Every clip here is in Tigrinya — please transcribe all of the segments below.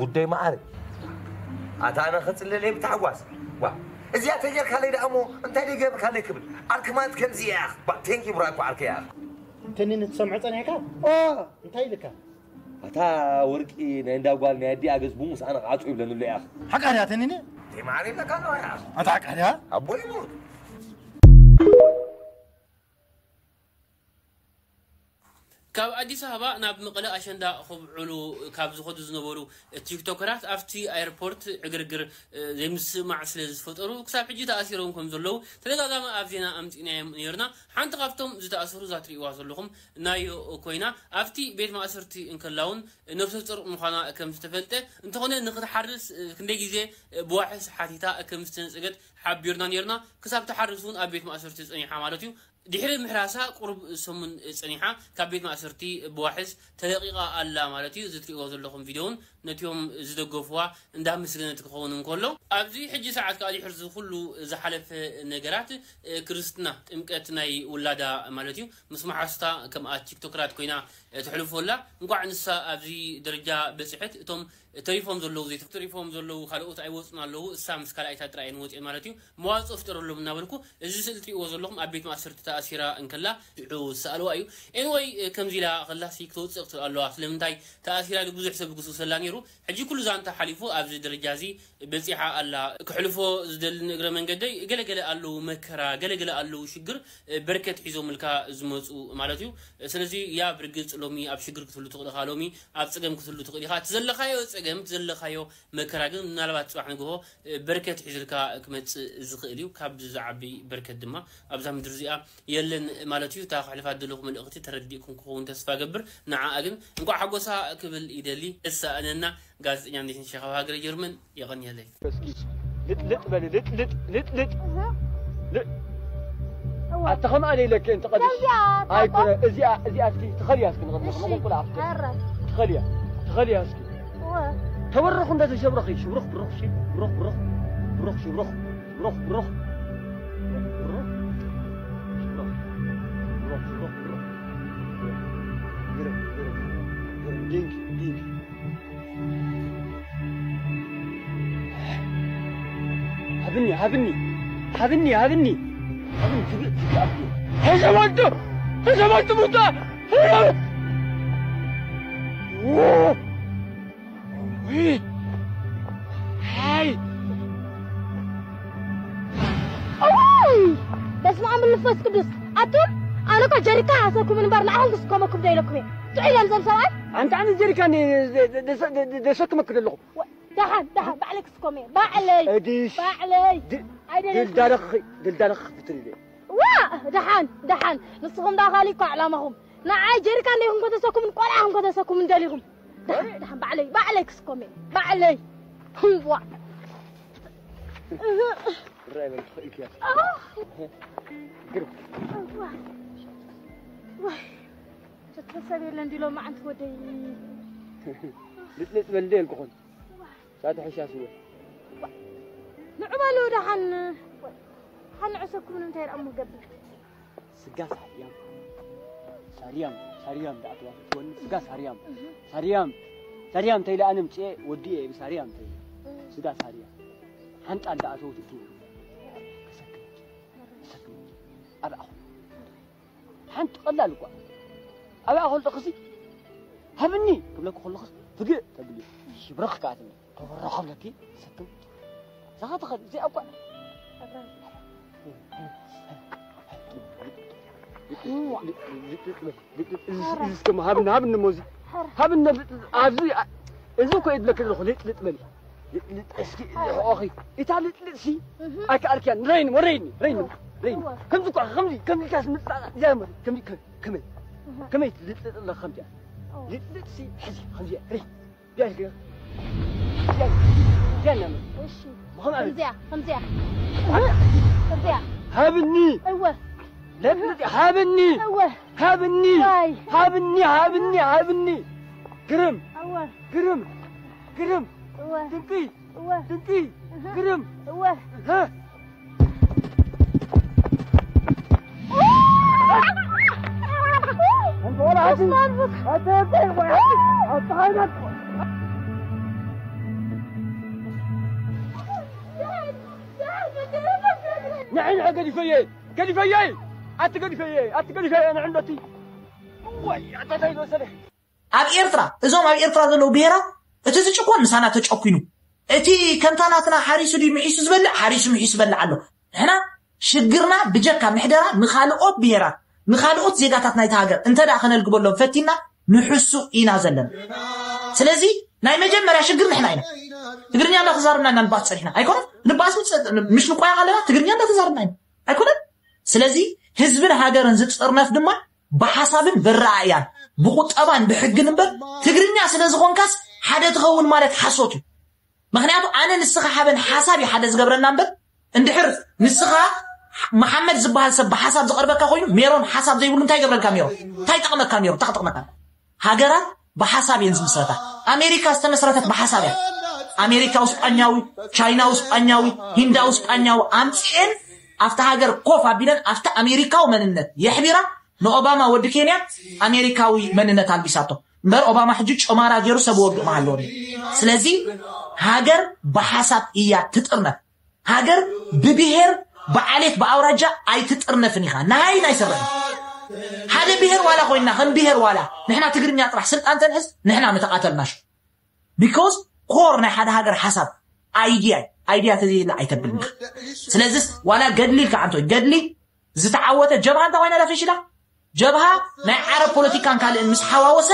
ውደይ መዓረ፣ ኣታ ኣነ ክጽለለይ ብታሕጓስ። ዋ፣ እዚኣ ተጌርካለይ ደኣ እሞ እንታይ ደይ ገብርካለይ ክብል? ዓርኪ ማለት ከምዚ እያ። ባ፣ ቴንኪ ብራኮ ዓርከይ እያ። ተኒኒ ትሰምዖ ጸኒሕካ? እንታይ ኢልካ? ኣታ ወርቂ ናይ እንዳ ጓል ናይ ኣዲኣ ገጽ ብሙስ ኣነ ክዓጹ ይብለኒ ኣሎ እያ። ሓቃ ድያ ተኒኒ? ተይ መዓረ ይብለካ ኣለዋ እያ። ኣታ ሓቃ ድያ? ኣቦይ ይሙት። ካብ ኣዲስ ኣበባ ናብ መቐለ ኣሸንዳ ከብዕሉ ካብ ዝኸዱ ዝነበሩ ቲክቶከራት ኣብቲ ኣየርፖርት ዕግርግር ዘይምስማዕ ስለ ዝፈጠሩ ክሳብ ሕጂ ተኣሲሮም ከም ዘለዉ ተደጋጋሚ ኣብ ዜና ኣምፂእናዮም ነርና። ሓንቲ ካብቶም ዝተኣሰሩ እዛ ትርእይዋ ዘለኹም ናዮ ኮይና ኣብቲ ቤት ማእሰርቲ እንከላውን ነፍሰ ጡር ምዃና ከም ዝተፈልጠ እንተኾነ ንክትሓርስ ክንደይ ግዜ ብዋሕስ ሓቲታ ከም ዝተነፀገት ሓቢርና ነርና። ክሳብ ትሓርስ እውን ኣብ ቤት ማእሰርቲ ፀኒሓ ማለት እዩ። ድሕሪ ምሕራሳ ቁሩብ ሰሙን ጸኒሓ ካብ ቤት ማእሰርቲ ብዋሕስ ተለቒቓ ኣላ ማለት እዩ። እዚ ትሪእዎ ዘለኹም ቪድዮ እውን ነቲኦም ዝደገፍዋ እንዳመስገነት ክኸውን እንከሎ ኣብዚ ሕጂ ሰዓት ከዓ ድሕሪ እዚ ኩሉ ዝሓለፈ ነገራት ክርስትና ጥምቀት ናይ ውላዳ ማለት እዩ ምስ መሓስታ ከምኣ ቲክቶክራት ኮይና ተሕልፎ ኣላ። እንኳዕ ንሳ ኣብዚ ደረጃ በፅሐት እቶም ተሪፎም ዘለዉ ዘይተሪፎም ዘለዉ ካልኦት ኣይወፁን ኣለዉ እሳ ምስ ካልኣይታ ጥራይ ንወፅኤ ማለት እዩ። መዋፅኦ ፍጠረሎም እናበልኩ እዚ ስእሊ ትሪእዎ ዘለኹም ኣብ ቤት ማእሰርቲ ተኣሲራ እንከላ ሽዑ ዝሰኣልዋ እዩ። ኤንወይ ከምዚ ኢላ ከላሲ ክትወፅእ ክትል ኣለዋ ስለምንታይ ተኣሲራ ብዙሕ ሰብ ግሱሰላ ነይሩ። ሕጂ ኩሉ ዛንታ ሓሊፉ ኣብዚ ደረጃ እዚ በፂሓ ኣላ። ክሕልፎ ዝደሊ ንእግረ መንገደይ ገለገለ ኣለዉ መከራ ገለገለ ኣለዉ ሽግር በርከት ሒዞምልካ ዝመፁ ማለት እዩ። ስለዚ ያ ብርግፅ ሎሚ ኣብ ሽግር ክትህሉ ትኽእል ኢኻ ሎሚ ኣብ ፀገም ክትህሉ ትኽእል ኢኻ እቲ ዘለኻዮ ፀገም እቲ ዘለኻዮ መከራ ግን ምናልባት ፅባሕ ንግሆ በርከት ሒዝልካ ክመፅእ ዝኽእል እዩ። ካብ ዝዓቢ በርከት ድማ ኣብዛ ምድሪ እዚኣ የለን ማለት እዩ። እታ ክሕልፋ ዘለኹ መልእኽቲ ተረዲእኩም ክኸውን ተስፋ ገብር። ንዓኣ ግን እንኳዕ ሓጎሳ ክብል ይደሊ። እሳእነና ጋዜጠኛ እንዴት ነሽ ካብ ሃገረ ጀርመን የቐንየለይ። እስኪ ልጥልጥ በል ልጥልጥ ልጥልጥ ል- ኣታ ከምኣ ደይለክ እንተ ቀድሽ ከዚኣ ኣይኮነ እዚኣ እዚኣ እስኪ ትኸልያ እስኪ ንቐድመ እሺ። ከመን ቁልዓ ፍትሕ ኧረ። ትኸልያ ትኸልያ እስኪ እወ። ተበረኹ እንተ ተሸብረኺ ሽብሩኽ ብሩኽ ሺ ብሩኽ ብሩኽ ብሩኽ ሽብሩኽ ብሩኽ ብሩኽ ብሩኽ ሽብሩኽ ብሩኽ ሽብሩኽ ብሩኽ ግርም ግርም ግርም ዲንኪ ዲንኪ ሃብኒ ሃብኒ ሃብኒ ሃብኒ ሃብኒ ትግእ ትግእ ኣብኒ ተሸመልቱ ተሸመልቱ ሙታ ሃይ በስመ ኣብ መንፈስ ቅዱስ ኣቱም ኣነ እኮ ጀሪካ ኣሰኩም እንበር ንዓኹም ክስከመኩም ዶ ኢለኩም እየ ጥዑይ ኢሎም ዘም ሰብኣይ ኣንተ ኣነ ጀሪካ ደሰክመክ ዘለኹ ደሓን ደሓን ባዕለይ ክስከም እየ ባዕለይ እዲሽ ባዕለይ ኣይደለኩም ድልዳለኺ ድልዳለኺ ክትትል ኢለ ዋ ደሓን ደሓን ንስኹም ዳ ካሊእ እኮ ዕላማኹም ንዓይ ጀሪካ እንዲኹም ከተሰኩምን ቆልዓኹም ከተሰኩምን ደሊኹም ደሓን ደሓን ባዕለይ ባዕለይ ክስከም እየ ባዕለይ ዋ ራይ በል ትኽእል እያ ግርም ተተሰብ የለን ዲሎ መዓንቲ ወደይ ልጥልጥ በል እንደ የልኩኹን ሳተ ሕሻ ስወ ንዑ በሉ ደሓን ሓን ንዕሰኩም ንምንታይ ርኣሞ ገብር ስጋ ሳርያም ሳርያም ሳርያም ዳኣትዋ ትወኒ ስጋ ሳርያም ሳርያም ሳርያም ተይለ ኣነ ምፅኤ ወዲኤ ብሳርያም ተይለ ስጋ ሳርያም ሓንጣል ዳኣተው ትእትው ከሰክም ከሰክም ኣብ ኣኹ ሓንቲ ቀላል እኳ ኣብ ኣኹ ልጠኽሲ ሃብኒ ክብለኩ ከለኹስ ፍግእ ተብልዩ ሽብረኽ ከኣትኒ ተበረኸለኪ ሰክም እዛ ኸትኸል እዚኣ እኳ እዚ እስከ ሃብኒ ሃብኒ ሞዚ ሃብኒ ኣብዚ እዚ እኮ የድለክ ኣለኹ ልጥልጥ በል ልጥልጥ እስኪ ኦኺ እታ ልጥልጥ ሲ ኣይከኣልክያ ረይኒ ወረይኒ ረይኒ ረይኒ ከምዚ እኮ ከምዚ ከምዚ ካስ ምጥጣጣ እዚኣ ማለት ከምዚ ከመይ ከመይ ልጥልጥ ኣለኻ ከምዚኣ ልጥልጥ ሲ ሕዚ ከምዚኣ ረይ ቢያሽ ቢያሽ ቢያሽ እሺ ከምዚኣ ከምዚኣ ከምዚኣ ሃብኒ እወ ለጥልጥ ሃብኒ እወ ሃብኒ ሃብኒ ሃብኒ ሃብኒ ግርም እወ ግርም ግርም እወ ድንቂ እወ ድንቂ ግርም እወ ንዐይ ንዐይ ገዲፈየ ገዲፈየ ኣቲ ገዲፈየ ኣቲ ገዲፈየ ንዕንዶቲ ወይ ኣታታይ ዝወሰደ ኣብ ኤርትራ እዞም ኣብ ኤርትራ ዘለዉ ብሄራት እቲ ዝጭኮን ምሳና ተጨኲኑ እቲ ከምታ ናትና ሓሪሱ ድዩ ምሒሱ ዝበልዕ ሓሪሱ ምሒሱ ዝበልዕ ኣሎ ንሕና ሽግርና ብጀካ ምሕደራ ንኻልኦት ብሄራት ንኻልኦት ዜጋታት ናይቲ ሃገር እንተ ደኣ ከነልግበሎም ፈቲና ንሕሱ ኢና ዘለና። ስለዚ ናይ መጀመርያ ሽግር ንሕና ኢና። ትግርኛ እንዳተዛረብና ኢና ንባስ ጸኒሕና። ኣይኮነን? ንባስ ምጽ-፣ ምሽ ንቋያ ኣለና ትግርኛ እንዳተዛረብና ኢና። ኣይኮነን? ስለዚ ህዝብን ሃገርን ዝጥርነፍ ድማ ብሓሳብን ብረኣእያን ብቁጠባን ብሕግን እምበር ትግርኛ ስለ ዝኾንካስ ሓደ ትኸውን ማለት ሓሶት እዩ። ምኽንያቱ ኣነ ንስኻ ሓበን ሓሳብ እዩ ሓደ ዝገብረና እምበር እንድሕር ንስኻ መሓመድ ዝበሃል ሰብ ብሓሳብ ዝቐርበካ ኮይኑ ሜሮን ሓሳብ ዘይብሉ እንታይ ይገብረልካ ሜሮን? እንታይ ይጠቕመካ ሜሮን? እንታይ ክጠቕመካ? ሃገራት ብሓሳብ እየን ዝምስረታ። ኣሜሪካ ዝተመስረተት ብሓሳብ እያ። ኣሜሪካዊ ስጳኛዊ፣ ቻይናዊ ስጳኛዊ፣ ሂንዳዊ ስጳኛዊ ኣምፅኤን ኣብታ ሃገር ኮፍ ኣቢለን ኣብታ ኣሜሪካዊ መንነት የሕቢራ ንኦባማ ወዲ ኬንያ ኣሜሪካዊ መንነት ኣልቢሳቶ። እምበር ኦባማ ሕጂ ጨማራ ገይሩ ሰብ ወግእ መሃለዎ። ስለዚ ሃገር ብሓሳብ እያ ትጥርነፍ። ሃገር ብብሄር ብዓሌት ብኣውራጃ ኣይትጥርነፍን ኢኻ። ናይ ናይ ስራሕ ሓደ ብሄር ዋላ ኮይና ከም ብሄር ዋላ ንሕና ትግርኛ ጥራሕ ስልጣን ተንሕዝ ንሕና ምተቃተልናሽ። ቢኮዝ ኮር ናይ ሓደ ሃገር ሓሳብ ኣይዲያ እዩ። ኣይዲያ ተዘይላ ኣይተብልን። ስለዚስ ዋላ ገድሊ ኢልካ ኣንቶ ገድሊ ዝተዓወተ ጀብሃ እንተ ኮይና ዳፈሽላ ጀብሃ ናይ ዓረብ ፖለቲካን ካልእን ምስ ሓዋወሰ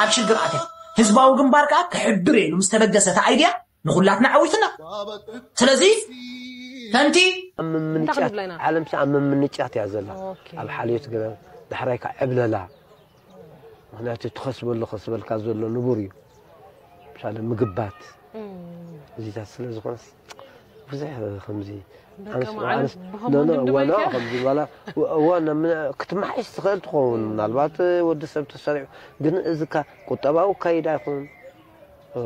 ኣብ ሽግር ኣትያ። ህዝባዊ ግንባር ከኣ ክሕብር ኢሉ ምስ ተበገሰ እቲ ኣይዲያ ንኹላትና ዓዊትና። ስለዚ ከምቲ ኣብ ምምንጫት እንታይ ክንብላ ኢና? ዓለም ሲ ኣብ ምምንጫት እያ ዘላ። ኦኬ። ኣብ ሓልዮት ገበን ዳሕራይ ከዓ ዕብለላ። ምኽንያቱ ትኸስበሉ ከስበልካ ዘሎ ንቡር እዩ። ምሳሌ ምግባት እም። እዚታት ስለ ዝኾነስ ብዙሕ ከምዚ በቃ ኣንስ- መዓልቲ ኣንስ- ብኸምኡ ኖ፣ ኖ፣ ድምድሞ እዋ፣ ኖ፣ ይከ- ከምዚ በላ እዋ፣ እዋ፣ ነ-፣ ምን-፣ ክትመሓይሽ ትኽእል ትኸውን። ምናልባት ወዲ ሰብ ተሰሪዑ፣ ግን እዚ ካ ቁጠባዊ ኣካይዳ ይኹን፣ እ፣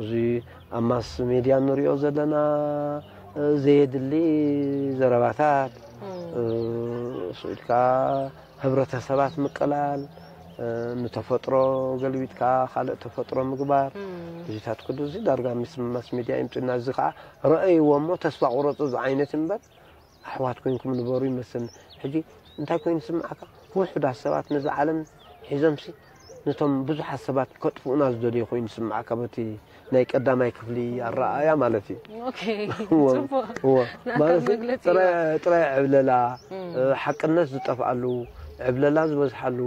እዚ ኣብ ማስ ሜድያ ንሪኦ ዘለና፣ እ፣ ዘየድሊ ዘረባታት፣ እም። እ፣ ስኢልካ ህብረተሰባት ምቅላል፣ እ፣ ንተፈጥሮ ገልቢጥካ ካልእ ተፈጥሮ ምግባር፣ እም። እዚታት ኩሉ እዚ ዳርጋ ምስ ማስ ሜድያ ይምፅና። እዚ ከዓ ረኣይዎ እሞ ተስፋ ቁረፁ ዝዓይነት እምበር ኣሕዋት ኮይንኩም ንበሩ ይመስል። ሕጂ እንታይ ኮይኑ ስምዓካ? ውሑዳት ሰባት ነዚ ዓለም ሒዞምሲ ነቶም ብዙሓት ሰባት ከጥፍኡና ዝደልዩ ኮይኑ ስምዓካ በቲ ናይ ቀዳማይ ክፍሊ ኣረኣእያ ማለት እዩ። ኦኬ፣ እወ፣ ጽቡቕ። እወ። ናትካ ማለት መግለጺ ጥረ-፣ እዩ። ጥረ ዕብለላ፣ እም። እ፣ ሓቅነት ዝጠፍኣሉ፣ ዕብለላ ዝበዝሓሉ፣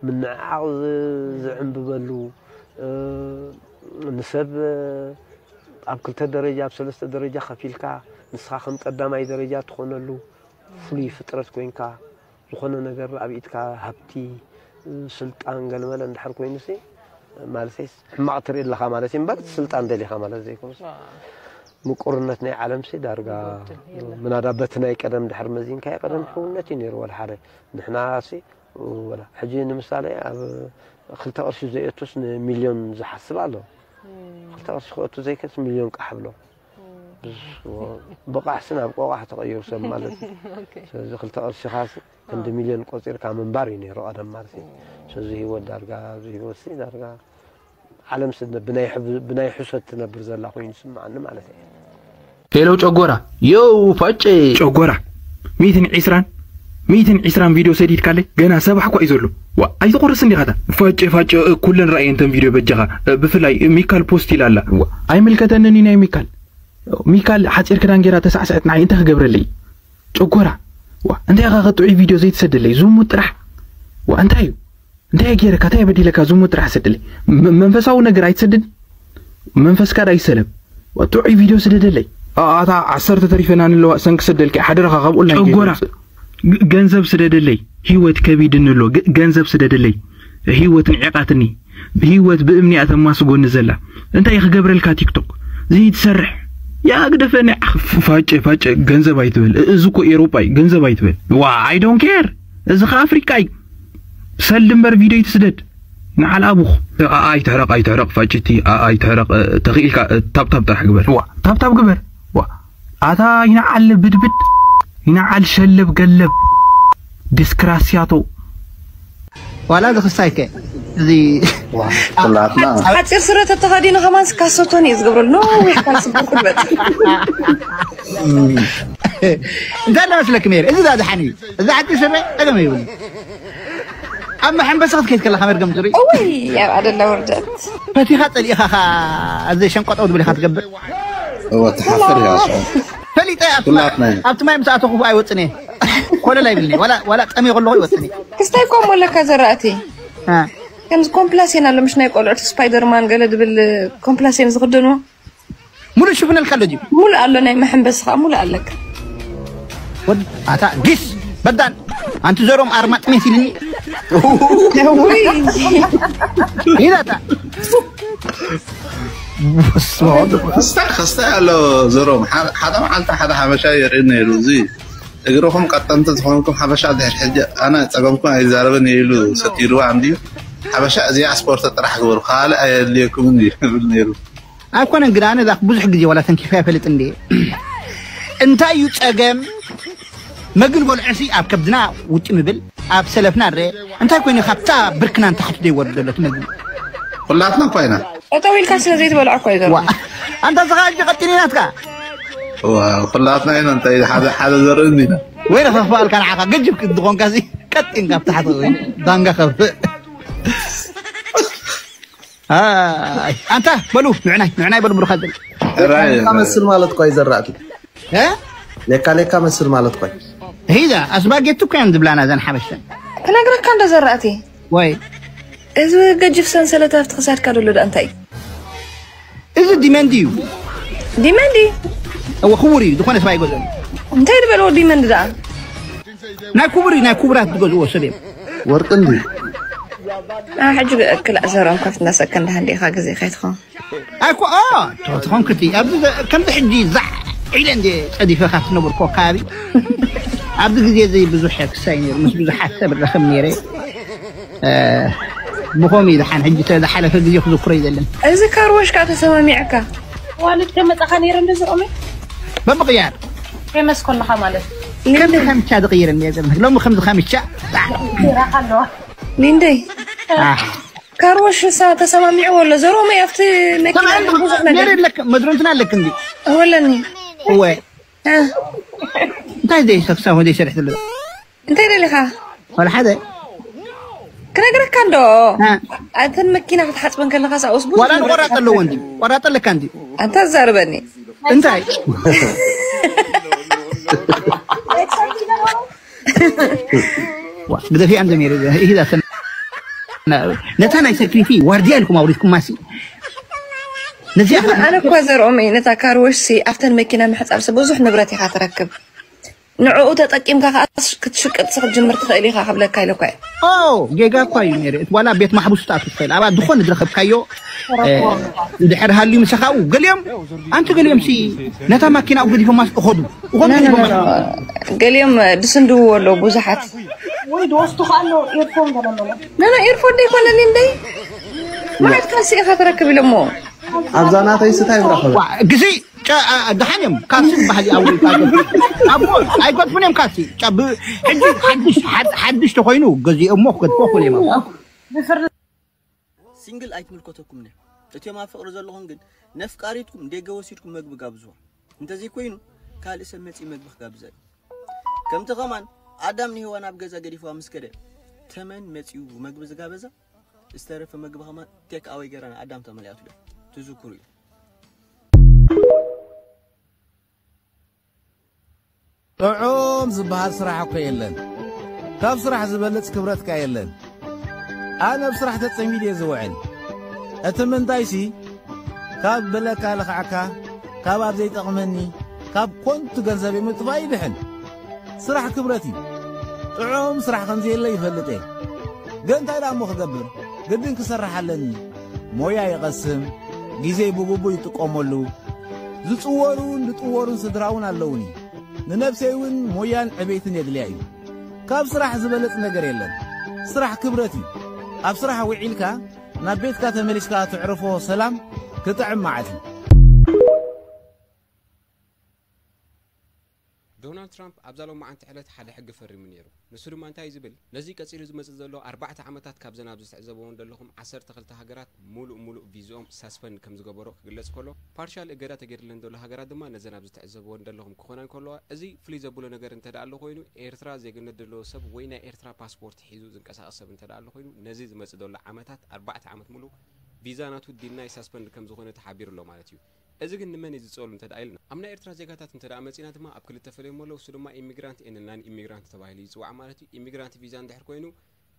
ምንዕዓቕ ዝ-፣ ዝዕንብበሉ፣ እ፣ ንሰብ፣ እ፣ ኣብ ክልተ ደረጃ፣ ኣብ ሰለስተ ደረጃ ከፊልካ፣ ንስኻ ከም ቀዳማይ ደረጃ ትኾነሉ ፍሉይ ፍጥረት ኮይንካ፣ ዝኾነ ነገር ኣብ ኢድካ ሃብቲ፣ ስልጣን፣ ገለመለ እንድሕር ኮይኑሲ፣ ማለተይስ ሕማቕ ትርኢ ኣለኻ ማለት እዩ እምበር፣ ስልጣን ደሊኻ ማለት ዘይኮነስ። ኣዎ። ምቁርነት ናይ ዓለምሲ ዳርጋ ይጎድል፣ የለን። ምናዳ በቲ ናይ ቀደም ድሕር መዚንካዮ፣ ቀደም ኣዎ። ሕውነት እዩ ነይሩ፣ ወላ ሓደ። ንሕናሲ፣ ወላ፣ ሕጂ ንምሳሌ፣ ኣብ ክልተ ቅርሺ ዘየቱስ ንሚልዮን ዝሓስብ ኣሎ። እም። ክልተ ቅርሺ ክእቱ ዘይክእልስ ሚልዮን ቃሕ ብሎ። እም። ብስ-፣ ብቃሕሲ ናብ ቆቋሕ ተቐይሩ ሰብ ማለት እዩ። ኦኬ። ስለዚ ክልተ ቅርሺኻሲ ክንዲ ኣዎ። ሚልዮን ቆፂርካ ምንባር እዩ ነይሩ ቀደም ማለት እዩ። እም። ስለዚ ህይወት ዳርጋ፣ እዚ ህይወትሲ ዳርጋ ዓለምሲ ብናይ ሕብ-፣ ብናይ ሕሶት ትነብር ዘላ ኮይኑ ይስምዓኒ ማለት እዩ። ሄሎ ጨጎራ፣ ዮው ፋጨ። ጨጎራ፣ ሚእትን ዒስራን፣ ሚእትን ዒስራን ቪድዮ ሰዲድካለይ፣ ገና ሰባሕ እኳ እዩ ዘሎ። ዋ፣ ኣይትቑርስ እንዲኻ እታ። ፋጨ፣ ፋጨ፣ እ፣ ኩለን ረኣየን እተን ቪድዮ በጃኻ። እ፣ ብፍላይ ሚካል ፖስት ኢላ ኣላ። ዋ፣ ኣይምልከተንን እዩ ናይ ሚካል። ሚካል ሓፂር ክዳን ጌራ ተሳዕስዐት ንዓይ እንታይ ክገብረለይ? ጨጎራ፣ ዋ፣ እንታይ ኢኻ ጥዑይ ቪድዮ ዘይትሰደለይ? ዝሙት ጥራሕ። ዋ፣ እንታይ እዩ? እንታይ ገይረካ? እንታይ በዲለካ? ዝሙት ጥራሕ ሰደለይ። መ-፣ መንፈሳዊ ነገር ኣይትሰድን? መንፈስካ ዳ ይሰለም። ዋ፣ ጥዑይ ቪድዮ ስደደለይ። ኣ-፣ ኣታ ዓሰርተ ተሪፈና ንለዋ ሰንክ ሰደልካ ሓደረኻ ካብ ኦንላይን ጨጎራ። ገይሩ። ግ-፣ ገንዘብ ስደደለይ። ህይወት ከቢድኒ ኣሎ። ግ-፣ ገንዘብ ስደደለይ። ህይወት ንዒቓትኒ። ህይወት ብእምኒ እያ ተማስጎኒ ዘላ። እንታይ ክገብረልካ ቲክቶክ? ዘይትሰርሕ። ያ ግደፈኒ። ፍ-፣ ፋጨ፣ ፋጨ፣ ገንዘብ ኣይትበል። እ-፣ እዚ እኮ ኤሮጳ እዩ። ገንዘብ ኣይትበል። ዋ፣ I don't care። እዚ ኸ ኣፍሪቃ እዩ። ሰልዲ እምበር ቪድዮ ይትስደድ። ንዓል ኣቡኽ። ኣኣ ኣይትሕረቕ፣ ኣይትሕረቕ፣ ፋጭቲ፣ ኣኣ ኣይትሕረቕ፣ እ፣ ተኽኢልካ፣ እ፣ ታብታብ ጥራሕ ግበር። ዋ፣ ታብታብ ግበር። ዋ፣ ኣታ ይንዓል ብድብድ፣ ይንዓል ሸለብ ገለብ፣ ዲስክራስያቶ። ዋላ እዚ ክሳይከ፣ እዚ ዋ፣ ጽላትና። ሓጺር ስረ ተተኸዲኑ ከማን ስካሶቶን እዩ ዝገብረሉ። ነዊሕ ካልሲ ብርኩበት። እንታይ እንዳመስለክም ነይረ? እዚ ዳ ዝሓን እዩ። እዚ ሓጺር ስረ ጸገም ይብሉ። ኣብ መሐንበሲ ክትከይድ ከለኻ መርገም ትርኢ። እውይ፣ ኣብ ኣደላ ውርደት። ፈቲኻ ጸሊእኻ ኸኣ፣ ኣዘይ ሸንቆጠው ትብል ኢኻ ትገብር። እወ፣ ትሓፍር እያ፣ እሱ። ፈሊጠ፣ ኣብቲ ማይ፣ ኩላትና ኢና። ኣብቲ ማይ ምስ ኣተኹ ኣይወጽን እየ። ኮለል ኣይብልኒ። ዋላ ዋላ ጠምየ ከለኹ ይወጥኒ። ክስታይ እኮ እሞ ኣለካ ዘራእቲ። አ። ከምዚ ኮምፕላሴን ኣሎ፣ ምሽ ናይ ቆልዑት ስፓይደርማን ገለ ድብል ኮምፕላሴን ዝኽደንዎ። ሙሉእ ሽፍነልካ ኣሎ ድዩ? ሙሉእ ኣሎ፣ ናይ መሐንበሲ ኸዓ ሙሉእ ኣለካ። ወድ ኣታ ጊስ በዳን ኣንቲ ዘሮም ኣርማጥ ሜት ኢልኒ። ውይ። ኢላታ። በስመ ኣብ። ክስታይ ክስታይ ኣሎ ዘሮም። ሓ-፣ ሓደ መዓልቲ ሓደ ሓበሻ የርእየኒ ነይሩ። እዚ እግርኹም ቀጠንቲ ዝኾንኩም ሓበሻ ድሕሪ ሕጂ ኣነ ጸገምኩም ኣይዛረብን እየ ኢሉ ሰቲርዋ እንድዩ። ሓበሻ እዚኣ ስፖርት ጥራሕ ግበሩ፣ ካልእ ኣየድልየኩምን እዩ ይብል ነይሩ። ኣይኮነን ግን ኣነ እዛ ብዙሕ ግዜ ዋላ ተንኪፈ ኣይፈልጥ እንዴ። እንታይ እዩ ጸገም? መግን በልዖሲ ኣብ ከብድና ውጢ ምብል፣ ኣብ ሰለፍና ንርአ። እንታይ ኮይኑ ካብታ ብርክና ንታሕቲ ዘይወርድ ዘሎ እቲ መግቢ? ኩላትና እኳ ኢና። ጠጠው ኢልካ ስለ ዘይትበልዖ እኮ እዩ ዘሎ። ዋ፣ ኣንታ ስኻ ሕጂ ቀጢን ናትካ። ዋ፣ ኩላትና ኢና እንታይ ሓደ ሓደ ዘርእን ኢና። ወይ ንኸኽፍኣልካ ንዓኻ ገጅፍ ክትኾንካ ሲ ቀጢን ካብ ታሕቲ ወይ ዳንጋ ከፍእ። ኣይ፣ ኣንታ በሉ ንዕናይ፣ ንዕናይ በሉ ብሩኻት በሉ። ራይ፣ ሌካ መስል ማለት እኮ እዩ ዘራእቲ። እ? ሌካ ሌካ መስል ማለት እኮ እዩ። ሂዳ ኣስባጌት እኮ እየን ዝብላና እዘን ሓበሻ። ክነግረካ እንዶ ዘራእቲ። ወይ። እዚ ገጅፍ ሰንሰለት ኣብቲ ክሳድካ ዘሎ ደኣ እንታይ እዩ? እዚ ዲመንድ እዩ። ዲመንድ እዩ? እወ፣ ክቡር እዩ። ዝኾነ ሰብ ኣይገዝኦን። እንታይ ዝበልዎ ዲመንድ ደኣ? ናይ ክቡር እዩ፣ ናይ ክቡራት ዝገዝእዎ ሰብ እዮም። ወርቂ እንድዩ። ኣ፣ ሕጂ ክላእ ዘሮም ከፍትና ሰከንድ ሃንድ ኢኻ ግዜ ከይትኸውን። ኣይኮ-፣ ኦ፣ ትኾን ክቲ፣ ኣብዚ ዘ-፣ ከምዚ ሕጂ ዛዕ ኢለ እንደ ጸዲፈ ካብ ትነብርኮ ከባቢ፣ ኣብዚ ግዜ እዚ ብዙሕ ክሳይ ነይሩ፣ ምስ ብዙሓት ሰብ ረኸብ ነይረ። እ፣ ብኸምኡ እዩ ዝሓን፣ ሕጂ ተ-፣ ዝሓለፈ ግዜ ክዝክሮ ይደልን። እዚ ካርወሽ ከኣ ተሰማሚዕካ? ዋልድ ከመጻኻ ነይረ እንደዚ ኦሜ? በምቕያር። ፌመስ ኮለኻ ማለት። ከምዚ ከምቻ ዝቕይር እኒኦ፣ ሎሚ ከምዚ ከምቻ። ራኻ ኣለዋ። ሊንደይ። አ። ካርወሽ ሳ-፣ ተሰማሚዕዎ ኣሎ። ዘሮመይ ኣብቲ መኪና ሰብኣይ ብዙሕ ነገር። ነይረ ኣለክ፣ መድሮንትና ኣለክ እንዲ? ወለኒ። እወ። እ። እንታይ ዘይሰክሳ ወደ ይሰርሕ ዘሎ? እንታይ ደሊኻ? ዋላ ሓደ። ክነግረካ እንዶ። እ። ኣተን መኪና ክትሓጽበን ከለኻ ሳኡስ ብዙሕ ዋላ ነገር ንቆራጥ ኣለዎ እንዲ? ቆራጥ ኣለካ እንዲ? ኣንታ ዘርበኒ። እንታይ? ዋ፣ ግደፊ ኣንተ ሜሪ፣ ይሂዳ ተን-፣ ነታ ናይ ሰክሪቲ ዋርድያ ኢልኩም ኣውሪድኩም ማሲ። ነዚኣ ኣነ እኳ ዘርኦም እዩ፣ ነታ ካርወሽ ሲ ኣብተን መኪና ምሕጻብ ሲ ብዙሕ ንብረት ኢኻ ትረክብ። ንዕኡ ተጠቂምካ ከኣ ክትሽቅጥ ሲ ክትጅምር ትኽእል ኢኻ ክብለካ ኢለ እኳ እየ። ኦ፣ ጌጋ እኳ እዩ ሜሪ። እቲ ዋላ ቤት ማሕቡስ ትኣቱ ትኽእል። ኣብኣ ዝኾነ ዝረኸብካዮ፣ እ፣ እንድሕር ሃልዩ ምሳኻ፣ ገሊኦም፣ ኣንቲ ገሊኦም ሲ ነታ ማኪና ኣብ ገዲፎማ እኸዱ። እኸዱ ኖ፣ ኖ፣ ገዲፎማ። ኖ፣ ኖ። ገሊኦም ድስንድውዎ ኣለዉ ብዙሓት። ወይ ድወስዱ ከኣ ኣለዉ ኤርፎን ገለ መለ። ኖ፣ ኖ፣ ኤርፎን ደይኮነ ሊንደይ። ማለት ካልሲ ኢኻ ትረክብ ኢሎሞ። ኣብዛ ናተይ ስታይ ብረኸበ። ዋ፣ ግዚ፣ ጨ-፣ ኣ-፣ ደሓን እዮም። ካልሲ ዝበሃል እዩ ኣብ ወይ ካልሲ። ኣቦ፣ ኣይገድፉን እዮም ካልሲ። ጨ-፣ ብ-፣ ሕጂ ሓድሽ፣ ሓድ-፣ ሓድሽ ተኾይኑ ገዚኦሞ ክገድፎ ክብል እዮም ኣቦ። ብፍርዲ ሲንግል ኣይትምልከተኩምን እያ። እትዮም ኣብ ፍቕሪ ዘለኹም ግን ነፍቃሪትኩም ዴገ ወሲድኩም መግቢ ጋብዝዋ። እንተዘይኮይኑ ካልእ ሰብ መጺኡ መግቢ ክጋብዛ እዩ። ከምቲ ኸማን ኣዳም ንሄዋን ኣብ ገዛ ገዲፍዋ ምስ ከደ ተመን መጺኡ መግቢ ዝጋበዛ ዝተረፈ መግቢ ኸማን ቴክ ኣወይ ገይራ ንኣዳም ተመሊኣትሉ እያ። ትዝክሩ እዩ። ጥዑም ዝበሃል ስራሕ እኮ የለን። ካብ ስራሕ ዝበልጽ ክብረት ከኣ የለን። ኣነ ኣብ ስራሕ ተጸሚደ እየ ዝውዕል። እቲ ምንታይሲ፣ ካብ ብለካ ልኽዓካ፣ ካብ ኣብ ዘይጠቕመኒ፣ ካብ ኮንቱ ገንዘበይ ምጥፋእ ይድሕን። ስራሕ ክብረት እዩ። ጥዑም ስራሕ ከም ዘየለ ይፈልጥ እየ። ግን እንታይ ደኣ እሞ ክገብር? ግድን ክሰርሕ ኣለኒ። ሞያ ይቐስም፣ ግዜይ ብግቡእ ይጥቀመሉ። ዝጽወሩን ዝጥወሩን ስድራ እውን ኣለዉኒ። ንነብሰይ እውን ሞያን ዕቤትን የድልያ እዩ። ካብ ስራሕ ዝበለጽ ነገር የለን። ስራሕ ክብረት እዩ። ኣብ ስራሕ ውዒልካ ናብ ቤትካ ተመሊስካ ትዕርፎ ሰላም ክጥዕም መዓት እዩ። ዶናልድ ትራምፕ ኣብዛ ሎማዓንቲ ዕለት ሓደ ሕጊ ፈሪሙ ነይሩ። ንሱ ድማ እንታይ እዩ ዝብል? ነዚ ቀጺሉ ዝመጽእ ዘሎ ኣርባዕተ ዓመታት ካብዘን ኣብዚ ትዕዘብወን ዘለኹም ዓሰርተ ክልተ ሃገራት ሙሉእ ሙሉእ ቪዝኦም ሳስፐንድ ከም ዝገበሮ ክግለጽ ከሎ፣ ፓርሻል እገዳ ተገይርለን ዘሎ ሃገራት ድማ ነዘን ኣብዚ ትዕዘብወን ዘለኹም ክኾና እንከለዋ፣ እዚ ፍልይ ዘብሎ ነገር እንተ ደኣ ኣሎ ኮይኑ፣ ኤርትራ ዜግነት ዘለዎ ሰብ ወይ ናይ ኤርትራ ፓስፖርት ሒዙ ዝንቀሳቐስ ሰብ እንተ ደኣ ኣሎ ኮይኑ፣ ነዚ ዝመጽእ ዘሎ ዓመታት ኣርባዕተ ዓመት ሙሉእ ቪዛ ናቱ ዲናይ ሳስፐንድ ከም ዝኾነ ተሓቢሩ ኣሎ ማለት እዩ። እዚ ግን ንመን እዩ ዝጸሉ እንተ ደኣ ኢልና፣ ኣብ ናይ ኤርትራ ዜጋታት እንተ ደኣ መጺና ድማ ኣብ ክልተ ፈልዮም ኣለዉ። እሱ ድማ ኢሚግራንት ኤን ናን ኢሚግራንት ተባሂሉ ይጽዋዕ ማለት እዩ። ኢሚግራንት ቪዛ እንድሕር ኮይኑ፣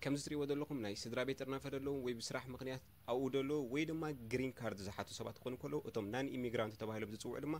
ከምዚ ትሪእዎ ዘለኹም ናይ ስድራ ቤት ጥርናፈ ዘለዉ ወይ ብስራሕ ምኽንያት ኣብኡ ዘለዉ ወይ ድማ ግሪን ካርድ ዝሓቱ ሰባት ክኾኑ ከለዉ፣ እቶም ናን ኢሚግራንት ተባሂሎም ዝጽውዑ ድማ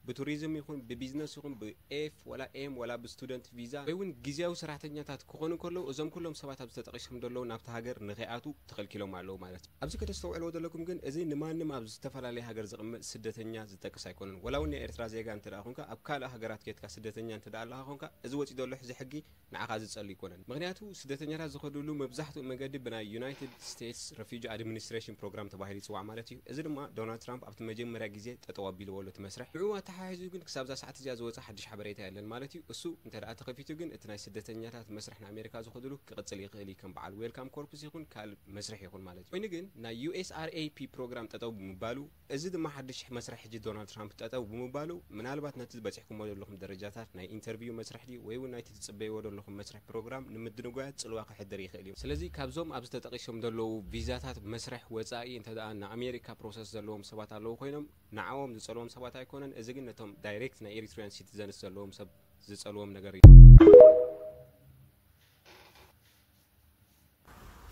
ብቱሪዝም ይኹን ብቢዝነስ ይኹን ብኤፍ ወላ ኤም ወላ ብስቱደንት ቪዛ ወይ እውን ግዜያዊ ሰራሕተኛታት ክኾኑ ከለዉ፣ እዞም ኩሎም ሰባት ኣብዚ ተጠቒሶም ዘለዉ ናብቲ ሃገር ንኸይኣትዉ ተኸልኪሎም ኣለዉ ማለት እዩ። ኣብዚ ከተስተውዕልዎ ዘለኩም ግን፣ እዚ ንማንም ኣብ ዝተፈላለየ ሃገር ዝቕመጥ ስደተኛ ዝጠቅስ ኣይኮነን። ወላ እውን ናይ ኤርትራ ዜጋ እንተ ደኣ ኾንካ፣ ኣብ ካልእ ሃገራት ኬድካ ስደተኛ እንተ ደኣ ኣለኻ ኾንካ፣ እዚ ወጺኡ ዘሎ ሕዚ ሕጊ ንዓኻ ዝጸሉ ኣይኮነን። ምኽንያቱ ስደተኛታት ዝኸድሉ መብዛሕትኡ መገዲ ብናይ ዩናይትድ ስቴትስ ረፊጂ ኣድሚኒስትሬሽን ፕሮግራም ተባሂሉ ይጽዋዕ ማለት እዩ። እዚ ድማ ዶናልድ ትራምፕ ኣብቲ መጀመርያ ግዜ ጠጠው ኣቢልዎ ኣሎ እቲ መስርሕ። ንዕኡ ኣተሓሒዙ ግን ክሳብ እዛ ሰዓት እዚኣ ዝወጸ ሓድሽ ሓበሬታ የለን ማለት እዩ። እሱ እንተ ደኣ ተኸፊቱ ግን እቲ ናይ ስደተኛታት መስርሕ ንኣሜሪካ ዝኸድሉ ክቕጽል ይኽእል እዩ፣ ከም በዓል ዌልካም ኮርፕስ ይኹን ካልእ መስርሕ ይኹን ማለት እዩ። ኮይኑ ግን ናይ ዩ ኤስ ኣር ኤ ፒ ፕሮግራም ጠጠው ብምባሉ፣ እዚ ድማ ሓድሽ መስርሕ ሕጂ ዶናልድ ትራምፕ ጠጠው ብምባሉ፣ ምናልባት ነቲ በጺሕኩሞ ዘለኹም ደረጃታት ናይ ኢንተርቪው መስርሕ ድዩ ወይ እውን ናይቲ ትጽበይዎ ዘለኹም መስርሕ ፕሮግራም ንምድንጓያት ጽልዋ ከሕድር ይኽእል እዩ። ስለዚ ካብዞም ኣብዚ ተጠቒሶም ዘለዉ ቪዛታት መስርሕ ወጻኢ እንተ ደኣ ንኣሜሪካ ፕሮሰስ ዘለዎም ሰባት ኣለዉ ኮይኖም፣ ንዓኦም ዝጸልዎም ሰባት ኣይኮነን። እዚ ግን ነቶም ዳይሬክት ናይ ኤሪትሪያን ሲቲዘንስ ዘለዎም ሰብ ዝጸልዎም ነገር እዩ።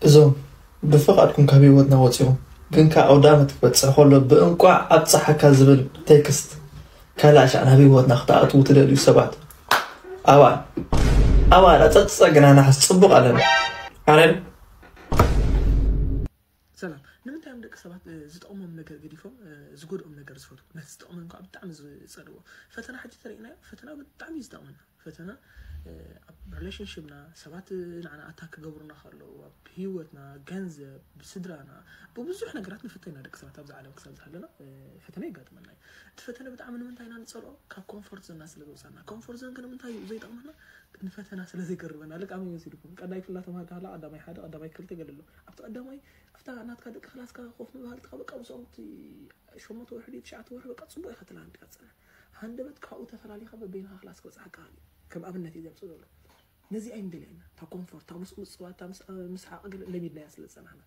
እዞም ብፍቓድኩም ካብ ህይወትና ወጺኹም ግን ከኣ ኣውዳመት ክበጽሕ ከሎ ብእንቋዕ ኣብጽሓካ ዝብል ቴክስት ካልእ ኣሻዕ ናብ ህይወትና ክትኣትዉ ትደልዩ ሰባት ኣባል ኣባል ኣጸጸ ግና ናሕስ ጽቡቕ ኣለና። ኣረን ሰላም። ንምንታይ እዮም ደቂ ሰባት ዝጠቕሞም ነገር ገዲፎም ዝጎድኦም ነገር ዝፈትዉ? ነቲ ዝጠቕሞም ከዓ ብጣዕሚ ዝፀልዎ። ፈተና ሕጂ ተሪእናዮ፣ ፈተና ብጣዕሚ እዩ ዝጠቕመና። ፈተና ኣብ ሪሌሽንሽፕና፣ ሰባት ንዓና ኣታክ ክገብሩና ከለዉ፣ ኣብ ህይወትና፣ ገንዘብ፣ ብስድራና፣ ብብዙሕ ነገራት ንፍተን ኢና ደቂ ሰባት ኣብዚ ዓለም ክሳብ ዝሃለና ፈተና የጋጥመና እዩ። እቲ ፈተነ ብጣዕሚ ንምንታይ ኢና ንፀልኦ? ካብ ኮምፎርት ዞንና ስለ ዝወፃና። ኮምፎርት ዞን ግን ንምንታይ እዩ ዘይጠቕመና? ንፈተና ስለ ዘይቅርበና። ልክዕ ኣበይ ወሲድኩም? ቀዳማይ ክፍሊ እናተምሃርካ ከለኻ ቀዳማይ ሓደ፣ ቀዳማይ ክልተ ገለ ኣሎ። ኣብቲ ቀዳማይ ኣብታ ናትካ ደቂ ክላስካ ኮፍ ምባልትካ በቃ ምስኦም እቲ ሸሞንተ ወርሒ ድዩ ትሽዓተ ወርሒ በቃ ፅቡቕ ኢኻ ትለሃልካ ትፀንሕ። ሃንደበት ካብኡ ተፈላሊኻ በበይንኻ ክላስ ክበፅሓካ ይኽእል እዩ። ከም ኣብነት እዩ ዘምፅእ ዘሎ። ነዚኣ እዩ ንደልያ ኢና። እታ ኮምፎርት፣ እታ ምስ ምፅዋት፣ እታ ምስ ምስሓቕ ገለ ለሚድናያ ስለ ዝፀናሕና።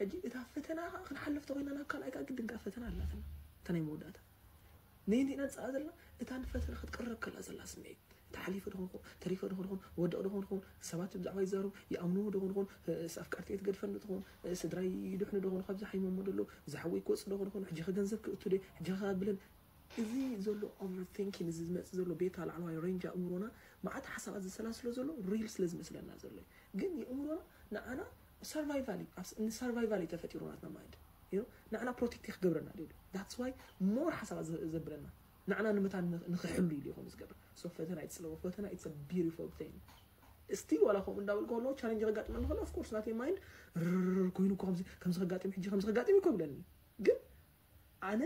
ሕጂ እታ ፈተና ከዓ ክንሓልፍ ተኮይና ናብ ካልኣይ ከዓ ግድን ከዓ ፈተና ኣላትና። እታ ናይ መወዳእታ ነየንዲና ንፅኣ ዘለና? እታ ንፈተና ክትቅረብ ከላ ዘላ ስምዒት። ተሓሊፈ ዶ ኾንኹን፣ ተሪፈ ዶ ኾንኹን፣ ወደቕ ዶ ኾንኹን፣ ሰባት ብዛዕባ ይዛረቡ፣ ይኣምንዎ ዶ ኾንኹን፣ ኣፍቀርተይ ትገድፈኒ ዶ ትኾን፣ ስድራይ ይድሕኑ ዶ ኾኑ፣ ካብዚ ሓይሞሞ ደሎ፣ ዝሓወይ ክወፅእ ዶ ኾንኹን፣ ሕጂ ኸ ገንዘብ ክእቱ ዶ፣ ሕጂ ኸ ብለን። እዚ ዘሎ ኦቨርቲንኪን፣ እዚ ዝመፅእ ዘሎ ቤታ ላዕለዋይ ሬንጅ ኣእምሮና መዓት ሓሳባት ዘሰላስሎ ዘሎ ሪል ስለ ዝመስለና ዘሎ እዩ። ግን የእምሮና ንዓና ሰርቫይቫል እዩ። ንሰርቫይቫል እዩ ተፈጢሩ ናትና ማይንድ። ንዓና ፕሮቴክት ክገብረና ደሉ። ዳትስ ዋይ ሞር ሓሳባት ዘብለና ንዓና ንምታን ንክሕሉ ኢሉ ይኾኑ ዝገብር። ሶ ፈተና ይትስለዎ። ፈተና ኢትስ ቢዩቲፉል ቲንግ። ስቲል ዋላ ከምኡ እንዳበልኩ ከለዎ ቻሌንጅ ከጋጥመኒ ከሎ ኦፍኮርስ ናተይ ማይንድ ርርር ኮይኑ እኮ ከምዚ ከምዚ ከጋጥም ሕጂ ከምዚ ከጋጥም እኮ ይብለኒ። ግን ኣነ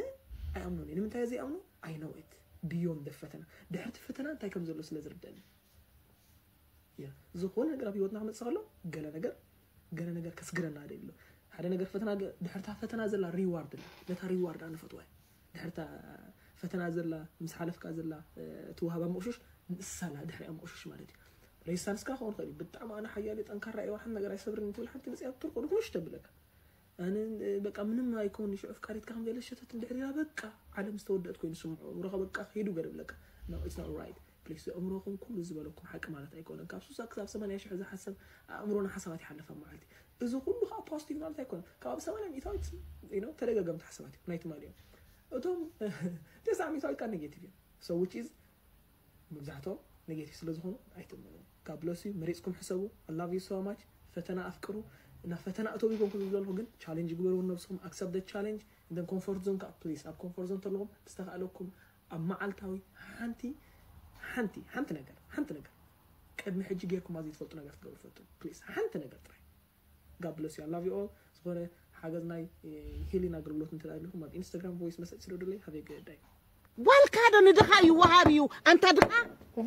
ኣይኣምኖን እየ። ንምንታይ ዘይኣምኖ? ኣይ ኖ ኢት ቢዮንድ ፈተና። ድሕርቲ ፈተና እንታይ ከም ዘሎ ስለ ዝርደኒ። ዝኾነ ነገር ኣብ ህይወትና ክመፅእ ከሎ ገለ ነገር ገለ ነገር ከስግረና ደሎ። ሓደ ነገር ፈተና ድሕርታ ፈተና ዘላ ሪዋርድ ነታ ሪዋርድ ኣንፈትዋ። ድሕርታ ፈተና ዘላ ምስ ሓለፍካ ዘላ ትዋሃባ መቑሽሽ ንሳላ ድሕሪያ መቑሽሽ ማለት እዩ። ሬሳንስካ ክኸውን ክእል እዩ። ብጣዕሚ ኣነ ሓያል ጠንካራ እየ፣ ሓንቲ ነገር ኣይሰብርን ትብል ሓንቲ መፅያ ትርቆ ድኩሽ ተብለካ። ኣነ በቃ ምንም ኣይኮን ሽዑ ፍቃሪትካ ከም ዘለ ሸተት እንድሕር ኢላ በቃ ዓለም ዝተወደአት ኮይኑ ስምዖ። እምሮኻ በቃ ሄዱ ገለ ብለካ። No, it's not right. ፕሊስ ኣእምሮኹም ኩሉ ዝበለኩም ሓቂ ማለት ኣይኮነን። ካብ ሱሳ ክሳብ ሰማንያ ሽሕ ዝሓሰብ ኣእምሮና ሓሳባት ይሓልፍ ኣብ መዓልቲ። እዚ ኩሉ ከዓ ፖዚቲቭ ማለት ኣይኮነን። ካብ ሰማንያ ሚእታዊት you know ተደጋገምቲ ሓሳባት እዩ ናይ ትማሊ እዮም። እቶም ተስዓ ሚእታዊት ከዓ ኔጌቲቭ እዮም። So which is መብዛሕትኦም ኔጌቲቭ ስለ ዝኾኑ ኣይትእመኑ። God bless you። መሪፅኩም ሕሰቡ። I love you so much። ፈተና ኣፍቅሩ። እና ፈተና እተው ይጎንኩም ዝብለልኩ ግን ቻሌንጅ ግበሩ ነብስኩም። Accept the challenge። Then comfort zone ከዓ ፕሊስ ኣብ ኮምፎርት ዞን ተለኹም ብዝተኻእለኩም ኣብ መዓልታዊ ሓንቲ ሓንቲ ሓንቲ ነገር ሓንቲ ነገር ቅድሚ ሕጂ ጌርኩም ኣብ ዘይትፈልጡ ነገር ክትገብሩ ፈትኑ ፕሊስ። ሓንቲ ነገር ጥራይ። God bless you. I love you all። ዝኾነ ሓገዝ ናይ ሂሊንግ ኣገልግሎት እንተ ኣለኹም ኣብ ኢንስታግራም ቮይስ መሰል ስደዱለይ። ሃቭ ኤ ግድ ዳይ። ጓልካ ዶ ንድኻ ይወሃብ እዩ ኣንታ ድኻ።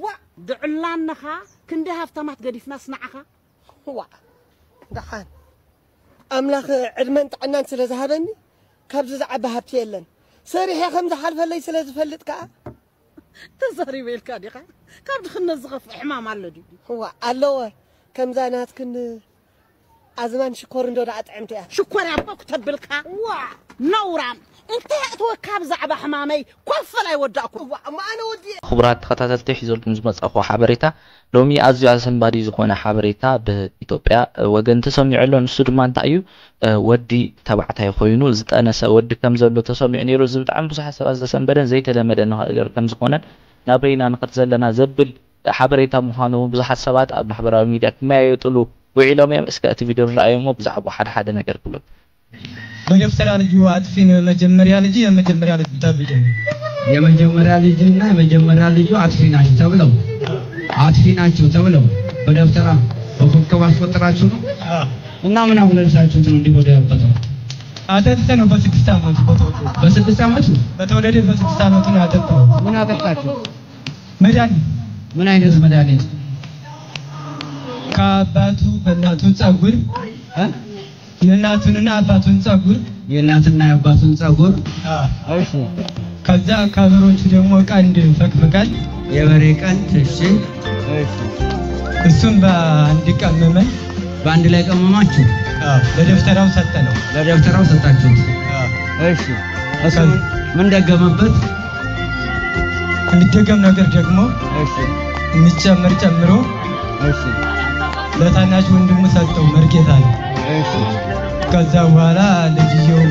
ዋ ድዕላንኻ ክንደይ ሃፍታማት ገዲፍናስ ንዓኻ። ዋ ደሓን ኣምላኽ ዕድመን ጥዕናን ስለ ዝሃበኒ ካብዚ ዝዓቢ ሃብቲ የለን። ሰሪሐ ከም ዝሓልፈለይ ስለ ዝፈልጥ ከኣ ተዛሪበ ኢልካ ዲኻ? ካብ ድኽነት ዝኸፍእ ሕማም ኣሎ ድዩ? እዋ ኣለወ። ከምዛ ናትክን ኣዝማን ሽኮር እንዶ ደኣ ጥዕምቲ እያ። ሽኮር ያቦ ክተብልካ። ዋ! ነውራም። እንታይ ኣእተወካ ብዛዕባ ሕማመይ? ኮፈል ኣይወዳእኩ። እዋ፣ እማ ኣነ ወዲ ክቡራት ተኸታተልቲ፣ ሒዞልኩም ዝመጻኹ ሓበሬታ ሎሚ ኣዝዩ ኣሰንባዲ ዝኾነ ሓበሬታ ብኢትዮጵያ ወገን ተሰሚዑ ኣሎ። ንሱ ድማ እንታይ እዩ? ወዲ ተባዕታይ ኮይኑ ዝጠነሰ ወዲ ከም ዘሎ ተሰሚዑ ነይሩ። እዚ ብጣዕሚ ብዙሓት ሰባት ዘሰንበደን ዘይተለመደ ነገር ከም ዝኾነን ናበይና ንኸድ ዘለና ዘብል ሓበሬታ ምዃኑ እውን ብዙሓት ሰባት ኣብ ማሕበራዊ ሚድያ ክመያየጥሉ ውዒሎም እዮም። እስከ እቲ ቪድዮ ንረኣዮ እሞ ብዛዕባ ሓደ ሓደ ነገር ክብለኩም። በደብተራ ልጁ አጥፊ ነው የመጀመሪያ ልጅ የመጀመሪያ ልጅ ተብዬ የመጀመሪያ ልጅና የመጀመሪያ ልጁ አጥፊ ናቸው ተብለው አጥፊ ናቸው ተብለው በደብተራ በኮከብ አስቆጥራችሁ ነው እና ምን አሁን ለብሳችሁት ነው እንዲህ ወደ ያበጠው አጠጥተ ነው በስድስት ዓመቱ በተወለደ በስድስት ዓመቱ በተወለደ በስድስት ዓመቱ ነው ያጠጣው። ምን አጠጣችሁ? መድኃኒት ምን አይነት መድኃኒት? ከአባቱ በእናቱ ጸጉር እ? የእናቱንና አባቱን ጸጉር የእናትና የአባቱን ጸጉር አ፣ እሺ ከዛ ከበሮቹ ደግሞ ቀንድ ፈቅፍቀን የበሬ ቀንድ እሺ እሱም በአንድ ቀመመን በአንድ ላይ ቀመማችሁ አ፣ ለደብተራው ሰጠነው። ለደብተራው ሰጣችሁት። አ፣ እሺ እሱ ምን ደገመበት? የሚደገም ነገር ደግሞ እሺ የሚጨምር ጨምሮ እሺ ለታናሽ ወንድሙ ሰጠው። መርጌታ ነው። እሺ ከዛ በኋላ ልጅየው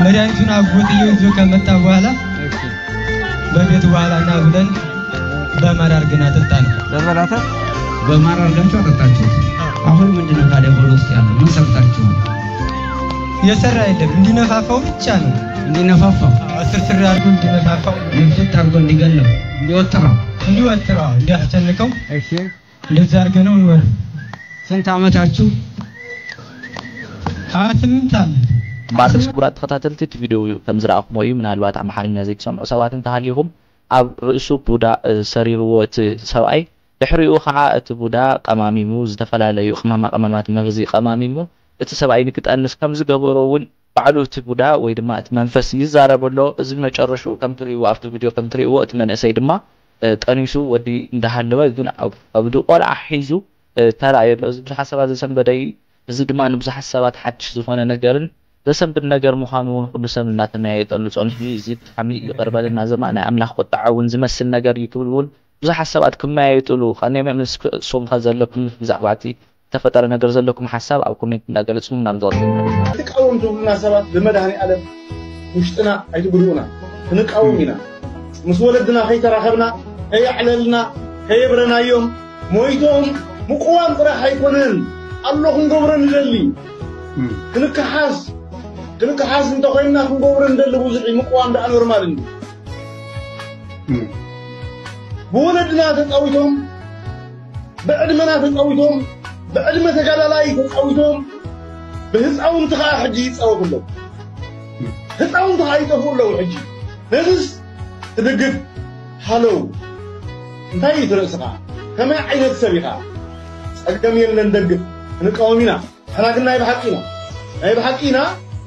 መድኃኒቱን አጎትየው ይዞ ከመጣ በኋላ እሺ በቤት በኋላ ና ብለን በማር አድርገን አጠጣ ነው። በበላተ በማር አድርጋችሁ አጠጣችሁት። አሁን ምንድነው ታዲያ ሆድ ውስጥ ያለው? ምን ሰርታችሁ ነው? የሰራ የለም፣ እንዲነፋፋው ብቻ ነው። እንዲነፋፋው አስር ስር አድርጎ እንዲነፋፋው ምፍት አድርጎ እንዲገለው እንዲወጥረው እንዲወጥረው እንዲያስጨንቀው እሺ እንደዛ አድርገ ነው ይወር ስንት ዓመታችሁ? ሀያ ስምንት ዓመት ባርስ ክቡራት ተኸታተልቲ እቲ ቪድዮ ከም ዝረኣኹሞ እዩ። ምናልባት ኣምሓርኛ ዘይትሰምዑ ሰባት እንተሃሊኹም ኣብ ርእሱ ቡዳ እ፣ ሰሪርዎ እቲ ሰብኣይ። ድሕሪኡ ከዓ እቲ ቡዳ ቀማሚሙ ዝተፈላለዩ ቅመማ ቅመማት መርዚ ቀማሚሙ እቲ ሰብኣይ ንክጠንስ ከም ዝገበሮ እውን ባዕሉ እቲ ቡዳ ወይ ድማ እቲ መንፈስ ይዛረብ ኣሎ። እዚ መጨረሽኡ ከም ትርእይዎ ኣብቲ ቪድዮ ከም ትርእይዎ እቲ መንእሰይ ድማ እ፣ ጠኒሱ ወዲ እንዳሃለወ ግን ኣብ ከብዱ ቆልዓ ሒዙ እ፣ ተራእየ ኣሎ። እዚ ብዙሓት ሰባት ዘሰንበደ እዩ። እዚ ድማ ንብዙሓት ሰባት ሓድሽ ዝኾነ ነገርን ዘሰንብድ ነገር ምዃኑ እውን ኩሉ ሰብ እናተመያየጠሉ ጸኒሑ እዩ። እዚ ብጣዕሚ ይቕር በለና ዘማ ናይ ኣምላኽ ቁጥዓ እውን ዝመስል ነገር እዩ ክብል እውን ብዙሓት ሰባት ክመያየጥሉ ቀኒዮም እዮም። እስኪ እሶም ከ ዘለኩም ብዛዕባ እቲ ዝተፈጠረ ነገር ዘለኩም ሓሳብ ኣብ ኮሜንት እንዳገለጽኩም ናብ ዝቐጽል ንመለስ። ትቃወም ዝብሉና ሰባት ብመድኃኔ ዓለም ውሽጥና ኣይትጉድኡና። ክንቃወም ኢና። ምስ ወለድና ከይተራኸብና፣ ከየዕለልና፣ ከየብረናዮም፣ ሞይቶም ምቅዋም ጥራሕ ኣይኮነን። ኣሎ ክንገብሮ ንደሊ። ክንከሓስ፣ ክንከሓስ እንተኾይንና ክንገብሮ ንደሊ ብዙሕ እዩ። ምቅዋም ደኣ ኖርማል እንዲ። ብወለድና ተጻዊቶም፣ ብዕድመና ተጻዊቶም፣ ብዕድመ ተጋዳላይ ተጻዊቶም፣ ብህፃውንቲ ከዓ ሕጂ ይጻወቱ ኣለዉ። ህፃውንቲ ከዓ ይጠፍኡ ኣለዉ ሕጂ። ነዚስ ትድግፍ ሃለው። እንታይ እዩ እቲ ርእስኻ? ከመይ ዓይነት ሰብ ኢኻ? ጸገም የለን፣ ደግፍ። ክንቃወም ኢና። ንሕና ግን ናይ ብሓቂ ኢና። ናይ ብሓቂ ኢና።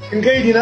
ክንከይድ ኢና።